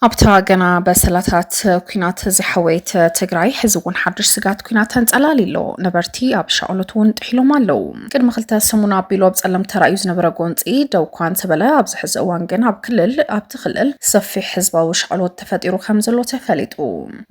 ኣብታ ገና በሰላታት ኲናት ዝሓወየት ትግራይ፣ ሕዚ እውን ሓድሽ ስጋት ኲናት ተንጸላልዩ ኣሎ። ነበርቲ ኣብ ሻቕሎት እውን ጥሒሎም ኣለዉ። ቅድሚ ክልተ ሰሙን ኣቢሉ ኣብ ጸለምቲ ተራእዩ ዝነበረ ጎንጺ ደው እኳ እንተበለ፣ ኣብዚ ሕዚ እዋን ግን ኣብ ክልል ኣብቲ ክልል ሰፊሕ ህዝባዊ ሻቕሎት ተፈጢሩ ከም ዘሎ ተፈሊጡ።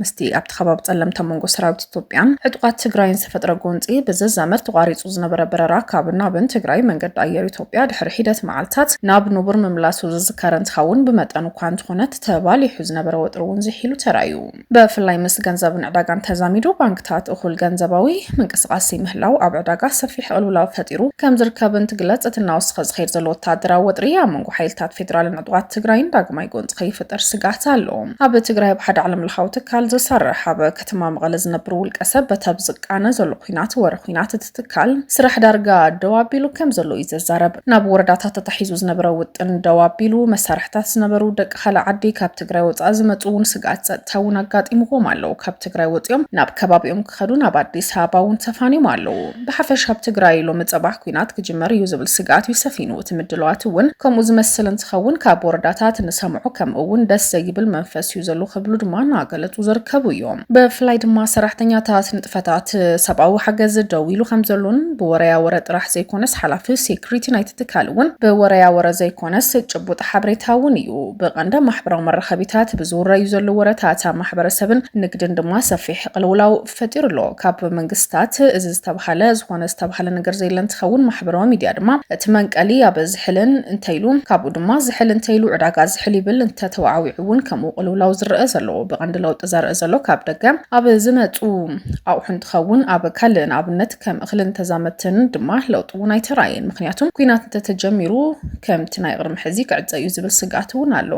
ምስቲ ኣብቲ ከባቢ ጸለምቲ ኣብ መንጎ ሰራዊት ኢትዮጵያን ዕጡቓት ትግራይን ዝተፈጥረ ጎንጺ ብዝዛመድ፣ ተቋሪጹ ዝነበረ በረራ ካብን ናብን ትግራይ መንገዲ ኣየር ኢትዮጵያ ድሕሪ ሒደት መዓልታት ናብ ንቡር ምምላሱ ዝዝከር እንትኸውን፣ ብመጠኑ እኳ እንተኾነ ተባሊሑ ዝነበረ ወጥሪ እውን ዝሒሉ ተራእዩ። ብፍላይ ምስ ገንዘብን ዕዳጋን ተዛሚዱ፣ ባንክታት እኹል ገንዘባዊ ምንቅስቓስ ምህላው ኣብ ዕዳጋ ሰፊሕ ቅልውላው ፈጢሩ ከም ዝርከብ እንትግለጽ፣ እቲ እናወሰኸ ዝኸይድ ዘሎ ወታደራዊ ወጥሪ ኣብ መንጎ ሓይልታት ፌደራልን ዕጡቓት ትግራይን ዳግማይ ጎንፂ ከይፍጠር ስግኣት ኣሎ። ኣብ ትግራይ ኣብ ሓደ ዓለም ለኻዊ ትካል ዝሰርሕ ኣብ ከተማ መቐለ ዝነብር ውልቀ ሰብ፣ በቲ ኣብ ዝቃነ ዘሎ ኲናት፣ ወረ ኲናት እቲ ትካል ስራሕ ዳርጋ ደው ኣቢሉ ከም ዘሎ እዩ ዘዛረብ። ናብ ወረዳታት ተታሒዙ ዝነበረ ውጥን ደው ኣቢሉ፣ መሳርሕታት ዝነበሩ ደቂ ካልእ ዓዲ ካብ ትግራይ ወፃእ ዝመፁ እውን ስግኣት ጸጥታ እውን ኣጋጢምዎም ኣለዉ። ካብ ትግራይ ወፂኦም ናብ ከባቢኦም ክኸዱ ናብ ኣዲስ ኣበባ እውን ተፋንዮም ኣለዉ። ብሓፈሻ ኣብ ትግራይ ሎሚ ፅባሕ ኲናት ክጅመር እዩ ዝብል ስግኣት እዩ ሰፊኑ። እቲ ምድላዋት እውን ከምኡ ዝመስል እንትኸውን፣ ካብ ወረዳታት ንሰምዖ ከምኡ እውን ደስ ዘይብል መንፈስ እዩ ዘሎ ክብሉ ድማ እናገለፁ ዝርከቡ እዮም። ብፍላይ ድማ ሰራሕተኛታት ንጥፈታት ሰብኣዊ ሓገዝ ደው ኢሉ ከም ዘሎን፣ ብወረያ ወረ ጥራሕ ዘይኮነስ ሓላፊ ሴኩሪቲ ናይቲ ትካል እውን ብወረያ ወረ ዘይኮነስ ጭቡጥ ሓበሬታ እውን እዩ። ብቐንደ ማሕበራዊ መራኸቢታት ብዝውረዩ ዘለዉ ወረታት ኣብ ማሕበረሰብን ንግድን ድማ ሰፊሕ ቅልውላው ፈጢሩ ኣሎ። ካብ መንግስታት እዚ ዝተባሃለ ዝኾነ ዝተባሃለ ነገር ዘየለ እንትኸውን፣ ማሕበራዊ ሚድያ ድማ እቲ መንቀሊ ኣብ ዝሕልን እንተይሉ፣ ካብኡ ድማ ዝሕል እንተይሉ ዕዳጋ ዝሕል ይብል እንተተዋዓዊዑ እውን ከምኡ ቅልውላው ዝረአ ዘሎ። ብቐንዲ ለውጢ ዘርእ ዘሎ ካብ ደገ ኣብ ዝመፁ ኣቑሑ እንትኸውን፣ ኣብ ካልእ ንኣብነት ከም እኽልን ተዛመድትን ድማ ለውጢ እውን ኣይተራእየን። ምኽንያቱም ኲናት እንተተጀሚሩ ከምቲ ናይ ቅድሚ ሕዚ ክዕፀ እዩ ዝብል ስግኣት እውን ኣሎ።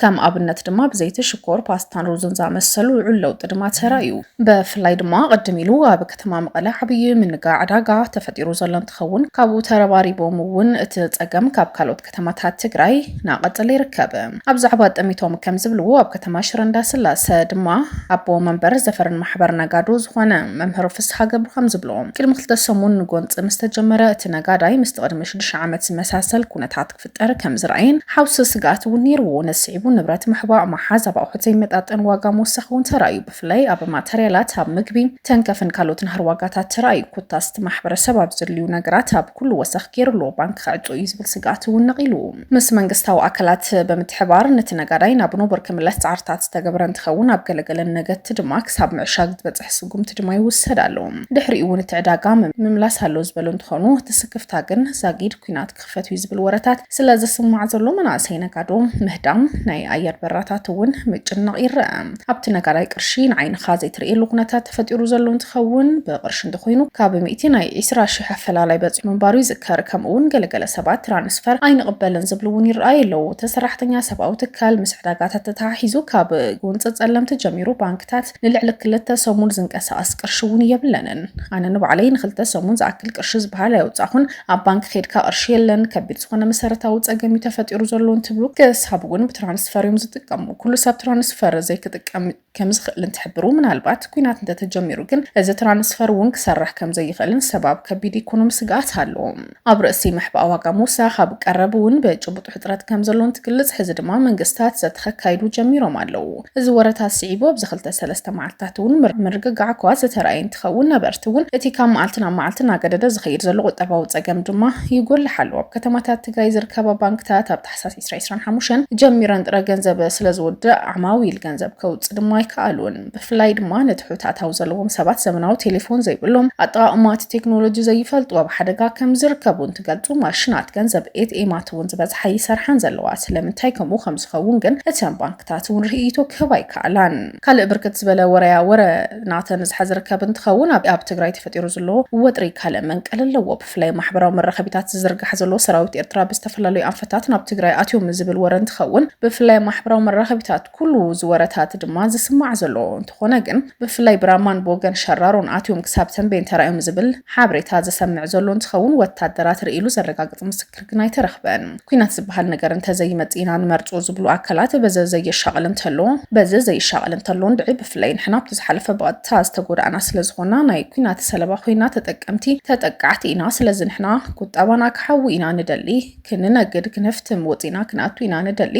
ከም ኣብነት ድማ ብዘይቲ፣ ሽኮር፣ ፓስታን ሩዝን ዝኣመሰሉ ልዑል ለውጢ ድማ ተራእዩ። ብፍላይ ድማ ቅድም ኢሉ ኣብ ከተማ መቐለ ዓብዪ ምንጋ ዕዳጋ ተፈጢሩ ዘሎ እንትኸውን፣ ካብኡ ተረባሪቦም እውን እቲ ፀገም ካብ ካልኦት ከተማታት ትግራይ እናቐፀለ ይርከብ። ኣብ ዛዕባ ጠሚቶም ከም ዝብልዎ፣ ኣብ ከተማ ሽረ እንዳስላሰ ድማ ኣቦ መንበር ዘፈርን ማሕበር ነጋዶ ዝኾነ መምህር ፍስሃ ገብሩ ከም ዝብሎ፣ ቅድሚ ክልተ ሰሙን ንጎንፂ ምስ ተጀመረ፣ እቲ ነጋዳይ ምስቲ ቅድሚ ሽዱሽተ ዓመት ዝመሳሰል ኩነታት ክፍጠር ከም ዝረኣየን ሓውሲ ስግኣት እውን ነይርዎ። ነዚ ስዒቡ ንብረት ምሕባእ፣ ምሓዝ፣ ኣብ ኣቑሑት ዘይመጣጠን ዋጋ ምውሳኽ እውን ተራእዩ። ብፍላይ ኣብ ማተርያላት፣ ኣብ ምግቢ፣ ተንከፍን ካልኦት ናህሪ ዋጋታት ተራእዩ። ኮታስ እቲ ማሕበረሰብ ኣብ ዘድልዩ ነገራት ኣብ ኩሉ ወሰኽ ገይሩ ኣሎ። ባንክ ክዕጾ እዩ ዝብል ስግኣት እውን ነቒሉ። ምስ መንግስታዊ ኣካላት ብምትሕባር ነቲ ነጋዳይ ናብ ኖበር ክምለስ ጻዕርታት ዝተገበረ እንትኸውን፣ ኣብ ገለገለ ነገድቲ ድማ ክሳብ ምዕሻግ ዝበጽሕ ስጉምቲ ድማ ይውሰድ ኣሎ። ድሕሪኡ እውን እቲ ዕዳጋ ምም-፣ ምምላስ ኣሎ ዝበሉ እንትኾኑ፣ እቲ ስክፍታ ግን ዛጊድ ኲናት ክኽፈት እዩ ዝብል ወረታት ስለ ዝስማዕ ዘሎ፣ መናእሰይ ነጋዶ ምህዳም፣ ናይ ኣየር በራታት እውን ምጭናቕ ይረአ። ኣብቲ ነጋዳይ ቅርሺ ንዓይንኻ ዘይትርእየሉ ኩነታት ተፈጢሩ ዘሎ እንትኸውን፣ ብቕርሺ እንተኾይኑ ካብ ሚእቲ ናይ ዒስራ ሺሕ ኣፈላላይ በፂሑ ምንባሩ ይዝከር። ከምኡ እውን ገለገለ ሰባት ትራንስፈር ኣይንቕበልን ዝብሉ እውን ይረኣዩ ኣለዉ። እቲ ሰራሕተኛ ሰብኣዊ ትካል ምስ ዕዳጋታት ተተሓሒዙ ካብ ጎንፂ ጸለምቲ ጀሚሩ ባንክታት ንልዕሊ ክልተ ሰሙን ዝንቀሳቐስ ቅርሺ እውን የብለንን። ኣነ ንባዕለይ ንክልተ ሰሙን ዝኣክል ቅርሺ ዝበሃል ኣየውፃኹን። ኣብ ባንክ ከይድካ ቅርሺ የለን። ከቢድ ዝኾነ መሰረታዊ ጸገም እዩ ተፈጢሩ ዘሎ እንትብሉ፣ ክሳብ እውን ብትራንስፈር እዮም ዝጥቀሙ። ኩሉ ሰብ ትራንስፈር ዘይክጥቀም ከም ዝኽእል እንትሕብሩ፣ ምናልባት ኲናት እንተተጀሚሩ ግን እዚ ትራንስፈር እውን ክሰርሕ ከም ዘይኽእልን ሰብ ኣብ ከቢድ ኢኮኖሚ ስግኣት ኣሎ። ኣብ ርእሲ ምሕባእ ዋጋ ምውሳኽ ኣብ ቀረብ እውን ብጭቡጥ ሕጽረት ከም ዘሎ እንትግልጽ፣ ሕዚ ድማ መንግስታት ዘተ ከካይዱ ጀሚሮም ኣለዉ። እዚ ወረታት ስዒቡ ኣብዚ ክልተ ሰለስተ መዓልትታት እውን ምር-፣ ምርግጋዕ እኳ ዝተረኣየ እንትኸውን፣ ነበርቲ እውን እቲ ካብ መዓልቲ ናብ መዓልቲ እናገደደ ዝኸይድ ዘሎ ቁጠባዊ ጸገም ድማ ይጎልሕ ኣሎ። ኣብ ከተማታት ትግራይ ዝርከባ ባንክታት ኣብ ታሕሳስ ዕስራ ዕስራን ሓሙሽተን ጀሚረን ጥረ ገንዘብ ስለ ዝውድእ፣ ዓማዊል ገንዘብ ከውጽእ ድማ ኣይከኣሉን። ብፍላይ ድማ ንትሑት ኣታዊ ዘለዎም ሰባት፣ ዘመናዊ ቴሌፎን ዘይብሎም፣ ኣጠቓቕማ እቲ ቴክኖሎጂ ዘይፈልጡ ኣብ ሓደጋ ከም ዝርከቡ እንትገልጹ፣ ማሽናት ገንዘብ ኤ ቲ ኤማት እውን ዝበዝሓ ይሰርሓን ዘለዋ። ስለምንታይ ከምኡ ከም ዝኸውን ግን እተን ባንክታት እውን ርኢቶ ክህባ ኣይከኣላን። ካልእ ብርክት ዝበለ ወረያ ወረ ናተን ዝሓ ዝርከብ እንትኸውን፣ ኣብ፣ ኣብ ትግራይ ተፈጢሩ ዘሎ ወጥሪ ካልእ መንቀል ኣለዎ። ብፍላይ ማሕበራዊ መራኸቢታት ዝዝርጋሕ ዘሎ፣ ሰራዊት ኤርትራ ብዝተፈላለዩ ኣንፈታት ናብ ትግራይ ኣትዮም ዝብል ወረ እንትኸውን፣ ብፍላይ ማሕበራዊ መራኸቢታት ኩሉ እዚ ወረታት ድማ ዝስማዕ ዘሎ እንትኾነ ግን፣ ብፍላይ ብራማን ብወገን ሸራሮን ኣትዮም ክሳብ ተንቤን ተራእዮም ዝብል ሓበሬታ ዝሰምዕ ዘሎ እንትኸውን፣ ወታደራት ርኢሉ ዘረጋግጽ ምስክር ግን ኣይተረኽበን። ኲናት ዝበሃል ነገር እንተዘይመጽእ ኢና ንመርጾ ዝብሉ ኣካላት፣ በዚ ዘየሻቕል እንተሎ፣ በዚ ዘይሻቐል እንተሎ እንድዒ፣ ብፍላይ ንሕና ኣብቲ ዝሓለፈ ብቐጥታ ዝተጎዳእና ስለ ዝኾና፣ ናይ ኲናት ሰለባ ኮይና ተጠቀምቲ፣ ተጠቃዕቲ ኢና። ስለዚ ንሕና ቁጠባና ክሓዊ ኢና ንደሊ፣ ክንነግድ፣ ክንህፍትም ወጺና ክንኣቱ ኢና ንደሊ።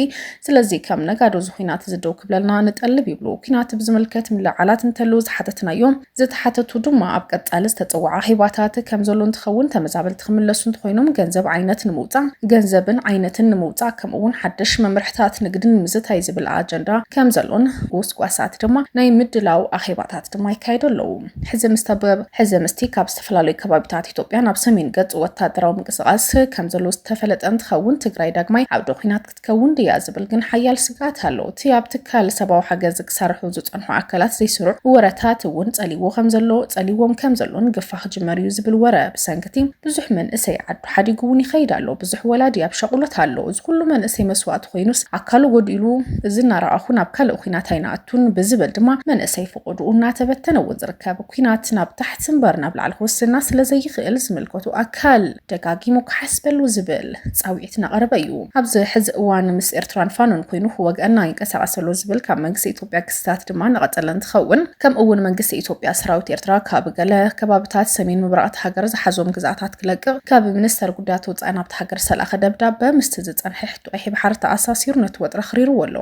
ስለዚ ከም ነጋዶ እዚ ኩናት እዚ ደው ክብለልና ንጠልብ ይብሉ። ኩናት ብዝምልከት ምልዓላት እንተለዉ ዝሓተትናዮም ዝተሓተቱ ድማ ኣብ ቀጻሊ ዝተጸውዓ ሂባታት ከም ዘሎ እንትኸውን፣ ተመዛበልቲ ክምለሱ እንተኾይኖም ገንዘብ ዓይነት ንምውጻእ፣ ገንዘብን ዓይነትን ንምውጻእ፣ ከምኡ እውን ሓደሽ መምርሕታት ንግድን ንምዝታይ ዝብል ኣጀንዳ ከም ዘሎን ጎስጓሳት ድማ ናይ ምድላው ኣኼባታት ድማ ይካየዱ ኣለዉ። ሕዚ ምስ ተበ-፣ ሕዚ ምስቲ ካብ ዝተፈላለዩ ከባቢታት ኢትዮጵያ ናብ ሰሜን ገጽ ወታደራዊ ምንቅስቓስ ከም ዘሎ ዝተፈለጠ እንትኸውን፣ ትግራይ ዳግማይ ዓውደ ኩናት ክትከውን ድያ ዝብል ግን ሓያል ስግኣት ኣሎ። እቲ ኣብ ትካል ሰብኣዊ ሓገዝ ክሰርሑ ዝጸንሑ ኣካላት ዘይስሩዕ ወረታት እውን ጸሊዎ ከም ዘሎ፣ ጸሊዎም ከም ዘሎን ግፋ ክጅመር እዩ ዝብል ወረ ብሰንክቲ ብዙሕ መንእሰይ ዓዱ ሓዲጉ እውን ይኸይድ ኣሎ። ብዙሕ ወላዲ ኣብ ሸቑሎት ኣሎ። እዚ ኩሉ መንእሰይ መስዋእቲ ኮይኑስ ኣካሉ ጎዲሉ፣ እዚ እናረኣኹ ናብ ካልእ ኩናት ኣይንኣቱን ብዝብል ድማ መንእሰይ ፍቑድኡ እናተበተነ እውን ዝርከብ። ኩናት ናብ ታሕቲ እምበር ናብ ላዕሊ ክወስደና ስለ ዘይኽእል ዝምልከቱ ኣካል ደጋጊሙ ክሓስበሉ ዝብል ጻውዒት እናቐረበ እዩ። ኣብዚ ሕዚ እዋን ምስ ኤርትራን ፋኖን ኮይኑ ክወግአና ይንቀሳቐስ ኣሎ ዝብል ካብ መንግስቲ ኢትዮጵያ ክስታት ድማ እናቐጸለ እንትኸውን፣ ከምኡ እውን መንግስቲ ኢትዮጵያ ሰራዊት ኤርትራ ካብ ገለ ከባብታት ሰሜን ምብራቕ እቲ ሃገር ዝሓዞም ግዝኣታት ክለቅቕ ካብ ሚኒስተር ጉዳያት ወጻኢ ናብቲ ሃገር ዝተላእኸ ደብዳበ ምስቲ ዝጸንሐ ሕቶ ቀይሕ ባሕሪ ተኣሳሲሩ ነቲ ወጥሪ ኣኽሪርዎ ኣሎ።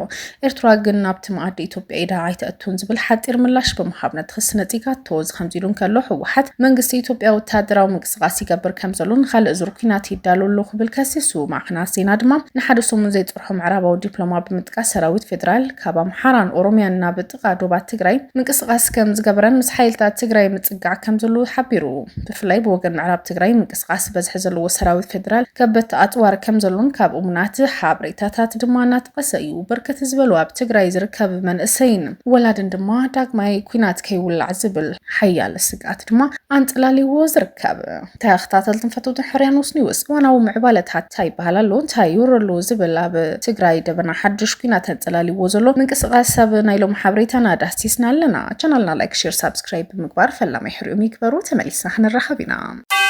ኤርትራ ግን ናብቲ መኣዲ ኢትዮጵያ ኢዳ ኣይተእቱን ዝብል ሓጺር ምላሽ ብምሃብ ነቲ ክሲ ነጺጋቶ። እዚ ከምዚ ኢሉ እንከሎ፣ ህወሓት መንግስቲ ኢትዮጵያ ወታደራዊ ምንቅስቓስ ይገብር ከም ዘሎ ንኻልእ ዙር ኩናት ይዳሎ ኣሎ ክብል ከሲሱ። ማዕኸናት ዜና ድማ ንሓደ ሰሙን ዘይጸርሖ ምዕራባዊ ዲፕሎማ ብምጥቃስ ሰራዊት ፌዴራል ካብ ኣምሓራን ኦሮሚያን ናብ ጥቓ ዶባት ትግራይ ምንቅስቓስ ከም ዝገበረን ምስ ሓይልታት ትግራይ ምጽጋዕ ከም ዘሎ ሓቢሩ። ብፍላይ ብወገን ምዕራብ ትግራይ ምንቅስቓስ በዝሒ ዘለዎ ሰራዊት ፌዴራል ከበቲ ኣጽዋር ከም ዘሎን ካብ እሙናት ሓበሬታታት ድማ እናጠቐሰ እዩ። ብርክት ዝበሉ ኣብ ትግራይ ዝርከብ መንእሰይን ወላድን ድማ ዳግማይ ኩናት ከይውላዕ ዝብል ሓያል ስግኣት ድማ ኣንጸላልይዎ ዝርከብ። ተኸታተልትን ፈተውትን ሕርያኖስ ኒውስ፣ እዋናዊ ምዕባለታት እንታይ ይበሃል ኣሎ፣ እንታይ ይውረ ኣሎ ዝብል ኣብ ትግራይ ደበና ሓድሽ ኩናት ኣንጸላልይዎ ዘሎ ምንቅስቓስ ኣብ ናይ ሎሚ ሓበሬታና ዳህሲስና ኣለና። ቻናልና ላይክ፣ ሼር፣ ሳብስክራይብ ብምግባር ፈላማይ ሕርዮም ይግበሩ። ተመሊስና ክንራኸብ ኢና።